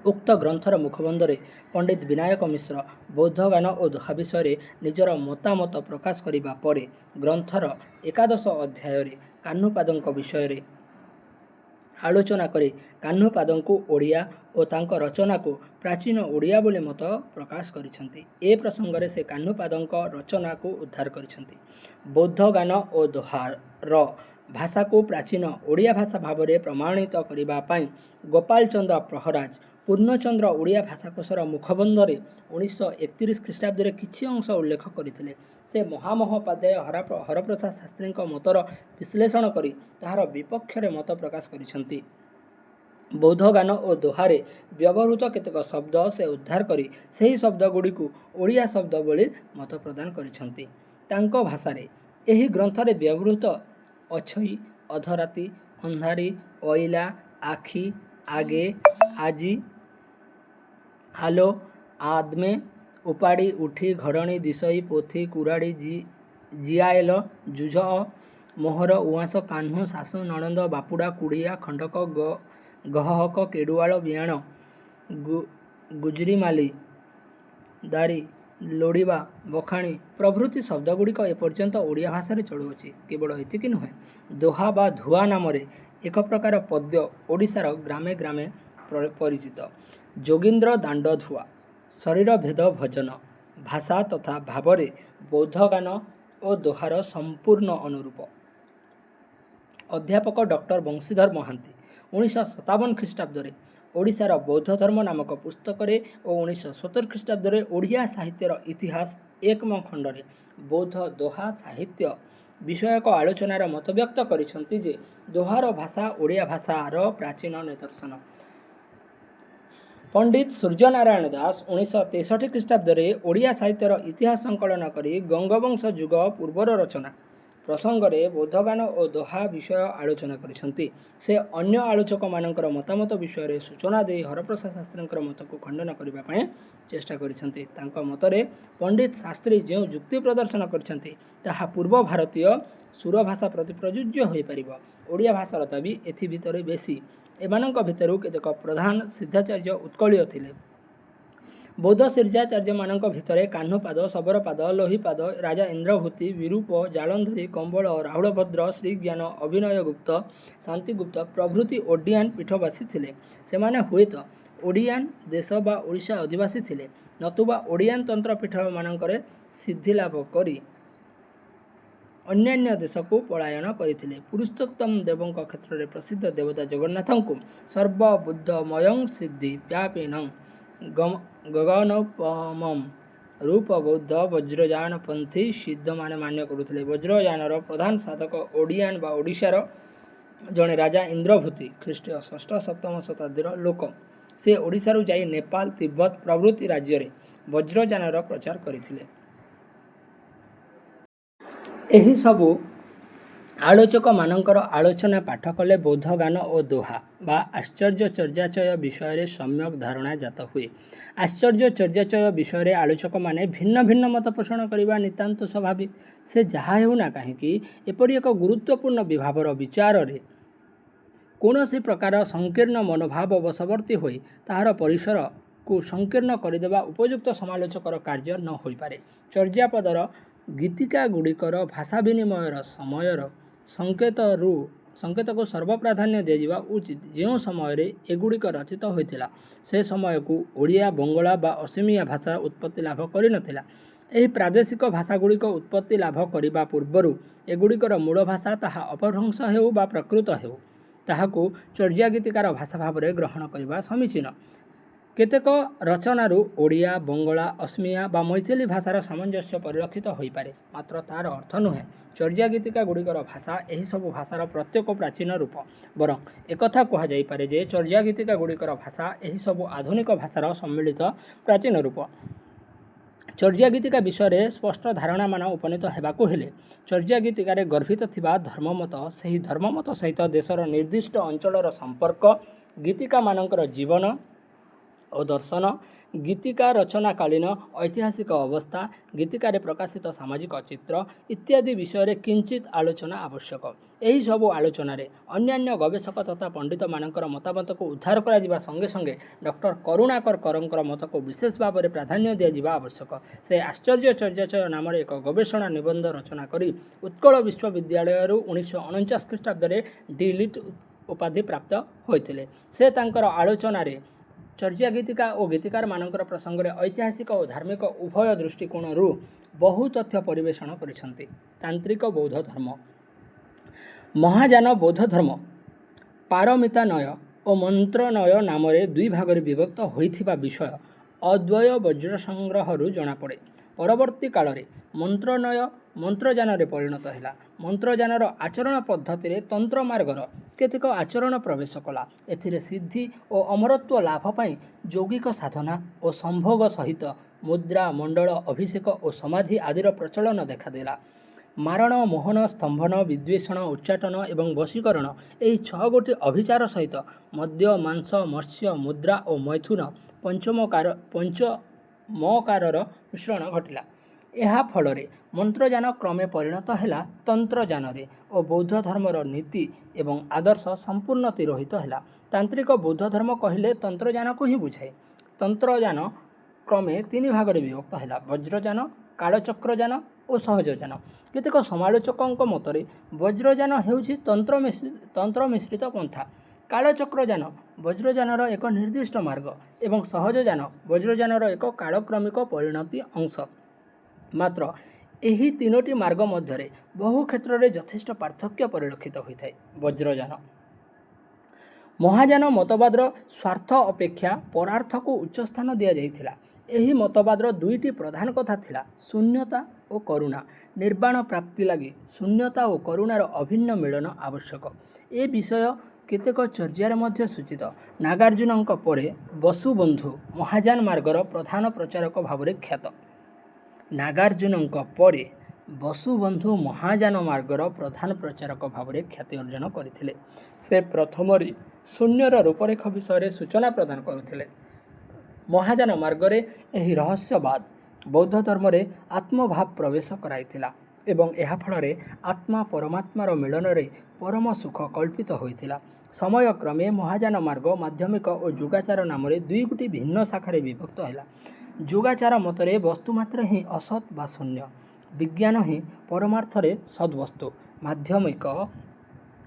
ଉକ୍ତ ଗ୍ରନ୍ଥର ମୁଖବନ୍ଧରେ ପଣ୍ଡିତ ବିନାୟକ ମିଶ୍ର ବୌଦ୍ଧଗାନ ଓ ଦୋହା ବିଷୟରେ ନିଜର ମତାମତ ପ୍ରକାଶ କରିବା ପରେ ଗ୍ରନ୍ଥର ଏକାଦଶ ଅଧ୍ୟାୟରେ କାହ୍ନୁପାଦଙ୍କ ବିଷୟରେ ଆଲୋଚନା କରି କାହ୍ନୁପାଦଙ୍କୁ ଓଡ଼ିଆ ଓ ତାଙ୍କ ରଚନାକୁ ପ୍ରାଚୀନ ଓଡ଼ିଆ ବୋଲି ମତ ପ୍ରକାଶ କରିଛନ୍ତି। ଏ ପ୍ରସଙ୍ଗରେ ସେ କାହ୍ନୁପାଦଙ୍କ ରଚନାକୁ ଉଦ୍ଧାର କରିଛନ୍ତି। ବୌଦ୍ଧଗାନ ଓ ଦୋହାର ଭାଷାକୁ ପ୍ରାଚୀନ ଓଡ଼ିଆ ଭାଷା ଭାବରେ ପ୍ରମାଣିତ କରିବା ପାଇଁ ଗୋପାଳଚନ୍ଦ୍ର ପ୍ରହରାଜ ପୂର୍ଣ୍ଣଚନ୍ଦ୍ର ଓଡ଼ିଆ ଭାଷାକୋଷର ମୁଖବନ୍ଧରେ 1931 ଖ୍ରୀଷ୍ଟାବ୍ଦରେ କିଛି ଅଂଶ ଉଲ୍ଲେଖ କରିଥିଲେ। ସେ ମହାମହୋପାଧ୍ୟାୟ ହରପ୍ରସାଦ ଶାସ୍ତ୍ରୀଙ୍କ ମତର ବିଶ୍ଳେଷଣ କରି ତାହାର ବିପକ୍ଷରେ ମତ ପ୍ରକାଶ କରିଛନ୍ତି। ବୌଦ୍ଧଗାନ ଓ ଦୋହାରେ ବ୍ୟବହୃତ କେତେକ ଶବ୍ଦ ସେ ଉଦ୍ଧାର କରି ସେହି ଶବ୍ଦଗୁଡ଼ିକୁ ଓଡ଼ିଆ ଶବ୍ଦ ବୋଲି ମତ ପ୍ରଦାନ କରିଛନ୍ତି। ତାଙ୍କ ଭାଷାରେ ଏହି ଗ୍ରନ୍ଥରେ ବ୍ୟବହୃତ ଅଛଇ, ଅଧରାତି, ଅନ୍ଧାରି, ଅଇଲା, ଆଖି, ଆଗେ, ଆଜି, ଆଲୋ, ଆଦମେ, ଉପାଡ଼ି, ଉଠି, ଘରଣୀ, ଦିଶଇ, ପୋଥି, କୁରାଢ଼ି, ଜିଆଏଲ, ଯୁଝଅ, ମୋହର, ଉଆଁସ, କାହ୍ନୁ, ଶାଶୁ, ନଣନ୍ଦ, ବାପୁଡ଼ା, କୁଡ଼ିଆ, ଖଣ୍ଡକ, ଗହହକ, କେଡୁଆଳ, ବିଆଣ, ଗୁଜରିମାଲି, ଦାରୀ, ଲୋଡ଼ିବା, ବଖାଣି ପ୍ରଭୃତି ଶବ୍ଦଗୁଡ଼ିକ ଏପର୍ଯ୍ୟନ୍ତ ଓଡ଼ିଆ ଭାଷାରେ ଚଳୁଅଛି। କେବଳ ଏତିକି ନୁହେଁ, ଦୋହା ବା ଧୁଆ ନାମରେ ଏକ ପ୍ରକାର ପଦ୍ୟ ଓଡ଼ିଶାର ଗ୍ରାମେ ଗ୍ରାମେ ପରିଚିତ। ଯୋଗୀନ୍ଦ୍ର ଦାଣ୍ଡଧୁଆ, ଶରୀରଭେଦ ଭଜନ ଭାଷା ତଥା ଭାବରେ ବୌଦ୍ଧଗାନ ଓ ଦୋହାର ସମ୍ପୂର୍ଣ୍ଣ ଅନୁରୂପ। ଅଧ୍ୟାପକ ଡକ୍ଟର ବଂଶୀଧର ମହାନ୍ତି 1957 ଖ୍ରୀଷ୍ଟାବ୍ଦରେ ଓଡ଼ିଶାର ବୌଦ୍ଧଧର୍ମ ନାମକ ପୁସ୍ତକରେ ଓ 1970 ଖ୍ରୀଷ୍ଟାବ୍ଦରେ ଓଡ଼ିଆ ସାହିତ୍ୟର ଇତିହାସ ଏକମ ଖଣ୍ଡରେ ବୌଦ୍ଧ ଦୋହା ସାହିତ୍ୟ ବିଷୟକ ଆଲୋଚନାର ମତବ୍ୟକ୍ତ କରିଛନ୍ତି ଯେ, ଦୋହାର ଭାଷା ଓଡ଼ିଆ ଭାଷାର ପ୍ରାଚୀନ ନିଦର୍ଶନ। ପଣ୍ଡିତ ସୂର୍ଯ୍ୟନାରାୟଣ ଦାଶ 1963 ଖ୍ରୀଷ୍ଟାବ୍ଦରେ ଓଡ଼ିଆ ସାହିତ୍ୟର ଇତିହାସ ସଂକଳନ କରି ଗଙ୍ଗବଂଶ ଯୁଗ ପୂର୍ବର ରଚନା ପ୍ରସଙ୍ଗରେ ବୌଦ୍ଧଗାନ ଓ ଦୋହା ବିଷୟ ଆଲୋଚନା କରିଛନ୍ତି। ସେ ଅନ୍ୟ ଆଲୋଚକମାନଙ୍କର ମତାମତ ବିଷୟରେ ସୂଚନା ଦେଇ ହରପ୍ରସାଦ ଶାସ୍ତ୍ରୀଙ୍କର ମତକୁ ଖଣ୍ଡନ କରିବା ପାଇଁ ଚେଷ୍ଟା କରିଛନ୍ତି। ତାଙ୍କ ମତରେ ପଣ୍ଡିତ ଶାସ୍ତ୍ରୀ ଯେଉଁ ଯୁକ୍ତି ପ୍ରଦର୍ଶନ କରିଛନ୍ତି, ତାହା ପୂର୍ବ ଭାରତୀୟ ସୁରଭାଷା ପ୍ରତି ପ୍ରଯୁଜ୍ୟ ହୋଇପାରିବ। ଓଡ଼ିଆ ଭାଷାର ଦାବି ଏଥି ଭିତରେ ବେଶୀ। ଏମାନଙ୍କ ଭିତରୁ କେତେକ ପ୍ରଧାନ ସିଦ୍ଧାଚାର୍ଯ୍ୟ ଉତ୍କଳୀୟ ଥିଲେ। ବୌଦ୍ଧ ସିଦ୍ଧାଚାର୍ଯ୍ୟମାନଙ୍କ ଭିତରେ କାହ୍ନୁପାଦ, ଶବରପାଦ, ଲୋହିପାଦ, ରାଜା ଇନ୍ଦ୍ରଭୂତି, ବିରୂପ, ଜାଳନ୍ଧରୀ, କମ୍ବଳ, ରାହୁଳଭଦ୍ର, ଶ୍ରୀଜ୍ଞାନ, ଅଭିନୟଗୁପ୍ତ, ଶାନ୍ତିଗୁପ୍ତ ପ୍ରଭୃତି ଓଡ୍ଡୀୟାନ ପୀଠବାସୀ ଥିଲେ। ସେମାନେ ହୁଏତ ଓଡ୍ଡୀୟାନ ଦେଶ ବା ଓଡ଼ିଶା ଅଧିବାସୀ ଥିଲେ, ନତୁବା ଓଡ୍ଡୀୟାନ ତନ୍ତ୍ର ପୀଠମାନଙ୍କରେ ସିଦ୍ଧିଲାଭ କରି ଅନ୍ୟାନ୍ୟ ଦେଶକୁ ପଳାୟନ କରିଥିଲେ। ପୁରୁଷୋତ୍ତମ ଦେବଙ୍କ କ୍ଷେତ୍ରରେ ପ୍ରସିଦ୍ଧ ଦେବତା ଜଗନ୍ନାଥଙ୍କୁ ସର୍ବବୁଦ୍ଧମୟଂ ସିଦ୍ଧି ବ୍ୟାପିନଂ ଗଗନୋପମଂ ରୂପ ବୌଦ୍ଧ ବଜ୍ରଯାନପନ୍ଥୀ ସିଦ୍ଧମାନେ ମାନ୍ୟ କରୁଥିଲେ। ବଜ୍ରଯାନର ପ୍ରଧାନ ସାଧକ ଓଡ୍ଡୀୟାନ ବା ଓଡ଼ିଶାର ଜଣେ ରାଜା ଇନ୍ଦ୍ରଭୂତି ଖ୍ରୀଷ୍ଟୀୟ ଷଷ୍ଠ-ସପ୍ତମ ଶତାବ୍ଦୀର ଲୋକ। ସେ ଓଡ଼ିଶାରୁ ଯାଇ ନେପାଳ, ତିବ୍ଦତ ପ୍ରଭୃତି ରାଜ୍ୟରେ ବଜ୍ରଯାନର ପ୍ରଚାର କରିଥିଲେ। ଏହିସବୁ ଆଲୋଚକମାନଙ୍କର ଆଲୋଚନା ପାଠ କଲେ ବୌଦ୍ଧଗାନ ଓ ଦୋହା ବା ଆଶ୍ଚର୍ଯ୍ୟ ଚର୍ଯ୍ୟାଚୟ ବିଷୟରେ ସମ୍ୟକ୍ ଧାରଣା ଜାତ ହୁଏ। ଆଶ୍ଚର୍ଯ୍ୟ ଚର୍ଯ୍ୟାଚୟ ବିଷୟରେ ଆଲୋଚକମାନେ ଭିନ୍ନ ଭିନ୍ନ ମତ ପୋଷଣ କରିବା ନିତାନ୍ତ ସ୍ୱାଭାବିକ। ସେ ଯାହା ହେଉନା କାହିଁକି, ଏପରି ଏକ ଗୁରୁତ୍ୱପୂର୍ଣ୍ଣ ବିଭାବର ବିଚାରରେ କୌଣସି ପ୍ରକାର ସଂକୀର୍ଣ୍ଣ ମନୋଭାବ ବଶବର୍ତ୍ତୀ ହୋଇ ତାହାର ପରିସରକୁ ସଂକୀର୍ଣ୍ଣ କରିଦେବା ଉପଯୁକ୍ତ ସମାଲୋଚକର କାର୍ଯ୍ୟ ନ ହୋଇପାରେ। ଚର୍ଯ୍ୟାପଦର ଗୀତିକାଗୁଡ଼ିକର ଭାଷାବିନିମୟର ସମୟର ସଂକେତକୁ ସର୍ବପ୍ରାଧାନ୍ୟ ଦିଆଯିବା ଉଚିତ। ଯେଉଁ ସମୟରେ ଏଗୁଡ଼ିକ ରଚିତ ହୋଇଥିଲା, ସେ ସମୟକୁ ଓଡ଼ିଆ, ବଙ୍ଗଳା ବା ଅସମୀୟା ଭାଷା ଉତ୍ପତ୍ତି ଲାଭ କରିନଥିଲା। ଏହି ପ୍ରାଦେଶିକ ଭାଷାଗୁଡ଼ିକ ଉତ୍ପତ୍ତି ଲାଭ କରିବା ପୂର୍ବରୁ ଏଗୁଡ଼ିକର ମୂଳ ଭାଷା, ତାହା ଅପଭ୍ରଂଶ ହେଉ ବା ପ୍ରାକୃତ ହେଉ, ତାହାକୁ ଚର୍ଯ୍ୟାଗୀତିକାର ଭାଷା ଭାବରେ ଗ୍ରହଣ କରିବା ସମୀଚୀନ। କେତେକ ରଚନାରୁ ଓଡ଼ିଆ, ବଙ୍ଗଳା, ଅସମୀୟା ବା ମୈଥିଲି ଭାଷାର ସାମଞ୍ଜସ୍ୟ ପରିଲକ୍ଷିତ ହୋଇପାରେ; ମାତ୍ର ତାର ଅର୍ଥ ନୁହେଁ, ଚର୍ଯ୍ୟାଗୀତିକାଗୁଡ଼ିକର ଭାଷା ଏହିସବୁ ଭାଷାର ପ୍ରତ୍ୟେକ ପ୍ରାଚୀନ ରୂପ। ବରଂ ଏକଥା କୁହାଯାଇପାରେ ଯେ ଚର୍ଯ୍ୟାଗୀତିକାଗୁଡ଼ିକର ଭାଷା ଏହିସବୁ ଆଧୁନିକ ଭାଷାର ସମ୍ମିଳିତ ପ୍ରାଚୀନ ରୂପ। ଚର୍ଯ୍ୟାଗୀତିକା ବିଷୟରେ ସ୍ପଷ୍ଟ ଧାରଣାମାନ ଉପନୀତ ହେବାକୁ ହେଲେ ଚର୍ଯ୍ୟାଗୀତିକାରେ ଗର୍ଭିତ ଥିବା ଧର୍ମମତ, ସେହି ଧର୍ମମତ ସହିତ ଦେଶର ନିର୍ଦ୍ଦିଷ୍ଟ ଅଞ୍ଚଳର ସମ୍ପର୍କ, ଗୀତିକାମାନଙ୍କର ଜୀବନ ଓ ଦର୍ଶନ, ଗୀତିକା ରଚନାକାଳୀନ ଐତିହାସିକ ଅବସ୍ଥା, ଗୀତିକାରେ ପ୍ରକାଶିତ ସାମାଜିକ ଚିତ୍ର ଇତ୍ୟାଦି ବିଷୟରେ କିଞ୍ଚିତ୍ ଆଲୋଚନା ଆବଶ୍ୟକ। ଏହିସବୁ ଆଲୋଚନାରେ ଅନ୍ୟାନ୍ୟ ଗବେଷକ ତଥା ପଣ୍ଡିତମାନଙ୍କର ମତାମତକୁ ଉଦ୍ଧାର କରାଯିବା ସଙ୍ଗେ ସଙ୍ଗେ ଡକ୍ଟର କରୁଣାକର କରଙ୍କର ମତକୁ ବିଶେଷ ଭାବରେ ପ୍ରାଧାନ୍ୟ ଦିଆଯିବା ଆବଶ୍ୟକ। ସେ ଆଶ୍ଚର୍ଯ୍ୟ ଚର୍ଯ୍ୟାଚୟ ନାମରେ ଏକ ଗବେଷଣା ନିବନ୍ଧ ରଚନା କରି ଉତ୍କଳ ବିଶ୍ୱବିଦ୍ୟାଳୟରୁ 1949 ଖ୍ରୀଷ୍ଟାବ୍ଦରେ ଡି. ଲିଟ୍ ଉପାଧି ପ୍ରାପ୍ତ ହୋଇଥିଲେ। ସେ ତାଙ୍କର ଆଲୋଚନାରେ ଚର୍ଯ୍ୟାଗୀତିକା ଓ ଗୀତିକାରମାନଙ୍କ ପ୍ରସଙ୍ଗରେ ଐତିହାସିକ ଓ ଧାର୍ମିକ ଉଭୟ ଦୃଷ୍ଟିକୋଣରୁ ବହୁ ତଥ୍ୟ ପରିବେଷଣ କରିଛନ୍ତି। ତାନ୍ତ୍ରିକ ବୌଦ୍ଧଧର୍ମ। ମହାଯାନ ବୌଦ୍ଧଧର୍ମ ପାରମିତାନୟ ଓ ମନ୍ତ୍ରନୟ ନାମରେ ଦୁଇ ଭାଗରେ ବିଭକ୍ତ ହୋଇଥିବା ବିଷୟ ଅଦ୍ୱୟବଜ୍ରସଂଗ୍ରହରୁ ଜଣାପଡ଼େ। ପରବର୍ତ୍ତୀ କାଳରେ ମନ୍ତ୍ରନୟ ମନ୍ତ୍ରଯାନରେ ପରିଣତ ହେଲା। ମନ୍ତ୍ରଯାନର ଆଚରଣ ପଦ୍ଧତିରେ ତନ୍ତ୍ରମାର୍ଗର କେତେକ ଆଚରଣ ପ୍ରବେଶ କଲା। ଏଥିରେ ସିଦ୍ଧି ଓ ଅମରତ୍ୱ ଲାଭ ପାଇଁ ଯୌଗିକ ସାଧନା ଓ ସମ୍ଭୋଗ ସହିତ ମୁଦ୍ରା, ମଣ୍ଡଳ, ଅଭିଷେକ ଓ ସମାଧି ଆଦିର ପ୍ରଚଳନ ଦେଖାଦେଲା। ମାରଣ, ମୋହନ, ସ୍ତମ୍ଭନ, ବିଦ୍ୱେଷଣ, ଉଚ୍ଚାଟନ ଏବଂ ବଶୀକରଣ ଏହି ଛଅଗୋଟି ଅଭିଚାର ସହିତ ମଦ୍ୟ, ମାଂସ, ମତ୍ସ୍ୟ, ମୁଦ୍ରା ଓ ମୈଥୁନ ପଞ୍ଚମକାରର ମିଶ୍ରଣ ଘଟିଲା। ଏହା ଫଳରେ ମନ୍ତ୍ରଯାନ କ୍ରମେ ପରିଣତ ହେଲା ତନ୍ତ୍ରଯାନରେ ଓ ବୌଦ୍ଧଧର୍ମର ନୀତି ଏବଂ ଆଦର୍ଶ ସମ୍ପୂର୍ଣ୍ଣ ତିରୋହିତ ହେଲା। ତାନ୍ତ୍ରିକ ବୌଦ୍ଧଧର୍ମ କହିଲେ ତନ୍ତ୍ରଯାନକୁ ହିଁ ବୁଝାଏ। ତନ୍ତ୍ରଯାନ କ୍ରମେ ତିନି ଭାଗରେ ବିଭକ୍ତ ହେଲା ବଜ୍ରଯାନ, କାଳଚକ୍ରଯାନ ଓ ସହଜଯାନ। କେତେକ ସମାଲୋଚକଙ୍କ ମତରେ ବଜ୍ରଯାନ ହେଉଛି ତନ୍ତ୍ରମିଶ୍ରିତ ପନ୍ଥା, କାଳଚକ୍ରଯାନ ବଜ୍ରଯାନର ଏକ ନିର୍ଦ୍ଦିଷ୍ଟ ମାର୍ଗ ଏବଂ ସହଜଯାନ ବଜ୍ରଯାନର ଏକ କାଳକ୍ରମିକ ପରିଣତି ଅଂଶ। ମାତ୍ର ଏହି ତିନୋଟି ମାର୍ଗ ମଧ୍ୟରେ ବହୁ କ୍ଷେତ୍ରରେ ଯଥେଷ୍ଟ ପାର୍ଥକ୍ୟ ପରିଲକ୍ଷିତ ହୋଇଥାଏ। ବଜ୍ରଯାନ। ମହାଯାନ ମତବାଦର ସ୍ୱାର୍ଥ ଅପେକ୍ଷା ପରାର୍ଥକୁ ଉଚ୍ଚସ୍ଥାନ ଦିଆଯାଇଥିଲା। ଏହି ମତବାଦର ଦୁଇଟି ପ୍ରଧାନ କଥା ଥିଲା ଶୂନ୍ୟତା ଓ କରୁଣା। ନିର୍ବାଣ ପ୍ରାପ୍ତି ଲାଗି ଶୂନ୍ୟତା ଓ କରୁଣାର ଅଭିନ୍ନ ମିଳନ ଆବଶ୍ୟକ। ଏ ବିଷୟ କେତେକ ଚର୍ଯ୍ୟାରେ ମଧ୍ୟ ସୂଚିତ। ନାଗାର୍ଜୁନଙ୍କ ପରେ ବସୁବନ୍ଧୁ ମହାଯାନ ମାର୍ଗର ପ୍ରଧାନ ପ୍ରଚାରକ ଭାବରେ ଖ୍ୟାତ। ନାଗାର୍ଜୁନଙ୍କ ପରେ ବସୁବନ୍ଧୁ ମହାଯାନ ମାର୍ଗର ପ୍ରଧାନ ପ୍ରଚାରକ ଭାବରେ ଖ୍ୟାତି ଅର୍ଜନ କରିଥିଲେ। ସେ ପ୍ରଥମରେ ଶୂନ୍ୟର ରୂପରେଖ ବିଷୟରେ ସୂଚନା ପ୍ରଦାନ କରୁଥିଲେ। ମହାଯାନ ମାର୍ଗରେ ଏହି ରହସ୍ୟବାଦ ବୌଦ୍ଧ ଧର୍ମରେ ଆତ୍ମଭାବ ପ୍ରବେଶ କରାଇଥିଲା ଏବଂ ଏହା ଫଳରେ ଆତ୍ମା ପରମାତ୍ମାର ମିଳନରେ ପରମ ସୁଖ କଳ୍ପିତ ହୋଇଥିଲା। ସମୟକ୍ରମେ ମହାଯାନ ମାର୍ଗ ମାଧ୍ୟମିକ ଓ ଯୋଗାଚାର ନାମରେ ଦୁଇଗୋଟି ଭିନ୍ନ ଶାଖାରେ ବିଭକ୍ତ ହେଲା। ଯୋଗାଚାର ମତରେ ବସ୍ତୁମାତ୍ର ହିଁ ଅସତ୍ ବା ଶୂନ୍ୟ, ବିଜ୍ଞାନ ହିଁ ପରମାର୍ଥରେ ସଦ୍ବସ୍ତୁ।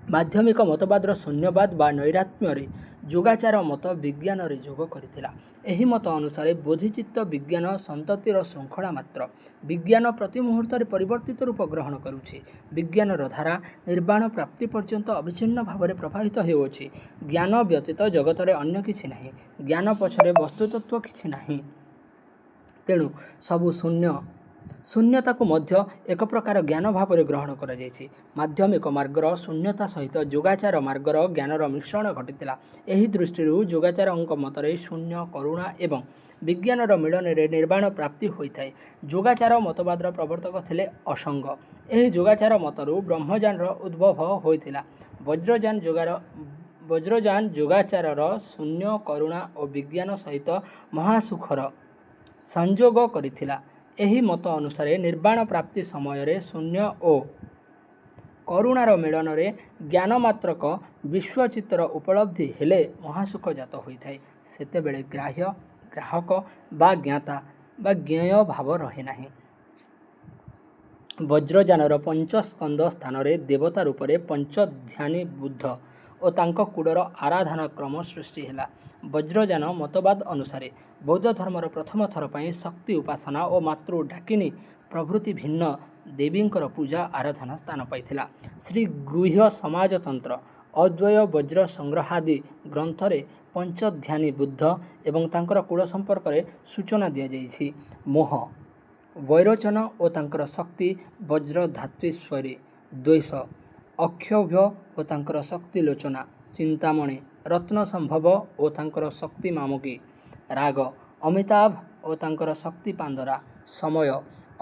ମାଧ୍ୟମିକ ମତବାଦର ଶୂନ୍ୟବାଦ ବା ନୈରାତ୍ମ୍ୟରେ ଯୋଗାଚାର ମତ ବିଜ୍ଞାନରେ ଯୋଗ କରିଥିଲା। ଏହି ମତ ଅନୁସାରେ ବୋଧିଚିତ୍ତ ବିଜ୍ଞାନ ସନ୍ତତିର ଶୃଙ୍ଖଳା ମାତ୍ର। ବିଜ୍ଞାନ ପ୍ରତି ମୁହୂର୍ତ୍ତରେ ପରିବର୍ତ୍ତିତ ରୂପ ଗ୍ରହଣ କରୁଛି। ବିଜ୍ଞାନର ଧାରା ନିର୍ବାଣ ପ୍ରାପ୍ତି ପର୍ଯ୍ୟନ୍ତ ଅବିଚ୍ଛିନ୍ନ ଭାବରେ ପ୍ରବାହିତ ହେଉଅଛି। ଜ୍ଞାନ ବ୍ୟତୀତ ଜଗତରେ ଅନ୍ୟ କିଛି ନାହିଁ। ଜ୍ଞାନ ପଛରେ ବସ୍ତୁତତ୍ତ୍ୱ କିଛି ନାହିଁ। ତେଣୁ ସବୁ ଶୂନ୍ୟ। ଶୂନ୍ୟତାକୁ ମଧ୍ୟ ଏକ ପ୍ରକାର ଜ୍ଞାନ ଭାବରେ ଗ୍ରହଣ କରାଯାଇଛି। ମାଧ୍ୟମିକ ମାର୍ଗର ଶୂନ୍ୟତା ସହିତ ଯୋଗାଚାର ମାର୍ଗର ଜ୍ଞାନର ମିଶ୍ରଣ ଘଟିଥିଲା। ଏହି ଦୃଷ୍ଟିରୁ ଯୋଗାଚାରଙ୍କ ମତରେ ଶୂନ୍ୟ, କରୁଣା ଏବଂ ବିଜ୍ଞାନର ମିଳନରେ ନିର୍ବାଣ ପ୍ରାପ୍ତି ହୋଇଥାଏ। ଯୋଗାଚାର ମତବାଦର ପ୍ରବର୍ତ୍ତକ ଥିଲେ ଅସଙ୍ଗ। ଏହି ଯୋଗାଚାର ମତରୁ ବ୍ରହ୍ମଯାନର ଉଦ୍ଭବ ହୋଇଥିଲା। ବଜ୍ରଯାନ ଯୋଗାଚାରର ଶୂନ୍ୟ, କରୁଣା ଓ ବିଜ୍ଞାନ ସହିତ ମହାସୁଖର ସଂଯୋଗ କରିଥିଲା। ଏହି ମତ ଅନୁସାରେ ନିର୍ବାଣ ପ୍ରାପ୍ତି ସମୟରେ ଶୂନ୍ୟ ଓ କରୁଣାର ମିଳନରେ ଜ୍ଞାନମାତ୍ରକ ବିଶ୍ୱଚିତ୍ରର ଉପଲବ୍ଧି ହେଲେ ମହାସୁଖ ଜାତ ହୋଇଥାଏ। ସେତେବେଳେ ଗ୍ରାହ୍ୟ, ଗ୍ରାହକ ବା ଜ୍ଞାତା ବା ଜ୍ଞେୟ ଭାବ ରହେ ନାହିଁ। ବଜ୍ରଯାନର ପଞ୍ଚସ୍କନ୍ଧ ସ୍ଥାନରେ ଦେବତା ରୂପରେ ପଞ୍ଚଧ୍ୟାନୀ ବୁଦ୍ଧ ଓ ତାଙ୍କ କୁଳର ଆରାଧନାକ୍ରମ ସୃଷ୍ଟି ହେଲା। ବଜ୍ରଯାନ ମତବାଦ ଅନୁସାରେ ବୌଦ୍ଧଧର୍ମର ପ୍ରଥମ ଥର ପାଇଁ ଶକ୍ତି ଉପାସନା ଓ ମାତୃ, ଡାକିନୀ ପ୍ରଭୃତି ଭିନ୍ନ ଦେବୀଙ୍କର ପୂଜା ଆରାଧନା ସ୍ଥାନ ପାଇଥିଲା। ଶ୍ରୀ ଗୁହ୍ୟସମାଜତନ୍ତ୍ର, ଅଦ୍ୱୟ ବଜ୍ର ସଂଗ୍ରହାଦି ଗ୍ରନ୍ଥରେ ପଞ୍ଚଧ୍ୟାନୀ ବୁଦ୍ଧ ଏବଂ ତାଙ୍କର କୁଳ ସମ୍ପର୍କରେ ସୂଚନା ଦିଆଯାଇଛି। ମୋହ ବୈରୋଚନ ଓ ତାଙ୍କର ଶକ୍ତି ବଜ୍ରଧାତ୍ୱୀଶ୍ୱରୀ, ଦ୍ୱେଷ ଅକ୍ଷୋଭ୍ୟ ଓ ତାଙ୍କର ଶକ୍ତି ଲୋଚନା ଚିନ୍ତାମଣି, ରତ୍ନସମ୍ଭବ ଓ ତାଙ୍କର ଶକ୍ତି ମାମୁକି, ରାଗ ଅମିତାଭ ଓ ତାଙ୍କର ଶକ୍ତି ପାନ୍ଦରା, ସମୟ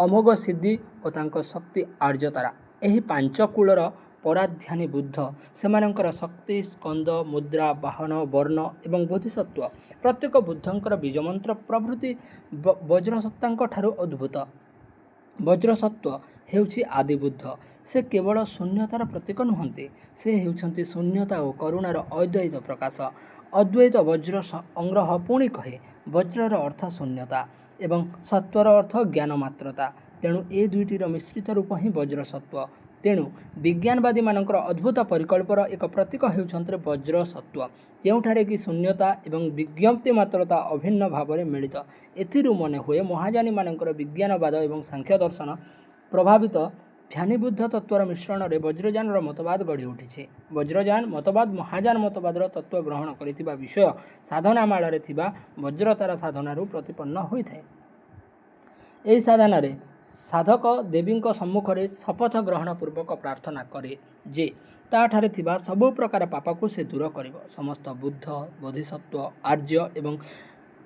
ଅମୋଘସିଦ୍ଧି ଓ ତାଙ୍କ ଶକ୍ତି ଆର୍ଯ୍ୟତାରା। ଏହି ପାଞ୍ଚ କୁଳର ପରାଧ୍ୟାନୀ ବୁଦ୍ଧ, ସେମାନଙ୍କର ଶକ୍ତି, ସ୍କନ୍ଧ, ମୁଦ୍ରା, ବାହନ, ବର୍ଣ୍ଣ ଏବଂ ବୋଧିସତ୍ତ୍ୱ ପ୍ରତ୍ୟେକ ବୁଦ୍ଧଙ୍କର ବୀଜମନ୍ତ୍ର ପ୍ରଭୃତି ବଜ୍ରସତ୍ତାଙ୍କଠାରୁ ଉଦ୍ଭୂତ। ବଜ୍ରସତ୍ତ୍ୱ ହେଉଛି ଆଦିବୁଦ୍ଧ। ସେ କେବଳ ଶୂନ୍ୟତାର ପ୍ରତୀକ ନୁହନ୍ତି, ସେ ହେଉଛନ୍ତି ଶୂନ୍ୟତା ଓ କରୁଣାର ଅଦ୍ୱୈତ ପ୍ରକାଶ। ଅଦ୍ୱୈତ ବଜ୍ର ସଂଗ୍ରହ ପୁଣି କହେ, ବଜ୍ରର ଅର୍ଥ ଶୂନ୍ୟତା ଏବଂ ସତ୍ତ୍ୱର ଅର୍ଥ ଜ୍ଞାନମାତ୍ରତା। ତେଣୁ ଏ ଦୁଇଟିର ମିଶ୍ରିତ ରୂପ ହିଁ ବଜ୍ରସତ୍ତ୍ୱ। ତେଣୁ ବିଜ୍ଞାନବାଦୀମାନଙ୍କର ଅଦ୍ଭୁତ ପରିକଳ୍ପର ଏକ ପ୍ରତୀକ ହେଉଛନ୍ତି ବଜ୍ରସତ୍ତ୍ୱ, ଯେଉଁଠାରେ କି ଶୂନ୍ୟତା ଏବଂ ବିଜ୍ଞପ୍ତିମାତ୍ରତା ଅଭିନ୍ନ ଭାବରେ ମିଳିତ। ଏଥିରୁ ମନେହୁଏ, ମହାଯାନୀମାନଙ୍କର ବିଜ୍ଞାନବାଦ ଏବଂ ସାଂଖ୍ୟଦର୍ଶନ ପ୍ରଭାବିତ ଧ୍ୟାନୀବୁଦ୍ଧ ତତ୍ତ୍ୱର ମିଶ୍ରଣରେ ବଜ୍ରଯାନର ମତବାଦ ଗଢ଼ିଉଠିଛି। ବଜ୍ରଯାନ ମତବାଦ ମହାଯାନ ମତବାଦର ତତ୍ତ୍ୱ ଗ୍ରହଣ କରିଥିବା ବିଷୟ ସାଧନାମାଳାରେ ଥିବା ବଜ୍ରତାରା ସାଧନାରୁ ପ୍ରତିପନ୍ନ ହୋଇଥାଏ। ଏହି ସାଧନାରେ ସାଧକ ଦେବୀଙ୍କ ସମ୍ମୁଖରେ ଶପଥ ଗ୍ରହଣ ପୂର୍ବକ ପ୍ରାର୍ଥନା କରେ ଯେ ତା'ଠାରେ ଥିବା ସବୁ ପ୍ରକାର ପାପକୁ ସେ ଦୂର କରିବ, ସମସ୍ତ ବୁଦ୍ଧ, ବୋଧିସତ୍ତ୍ୱ, ଆର୍ଯ୍ୟ ଏବଂ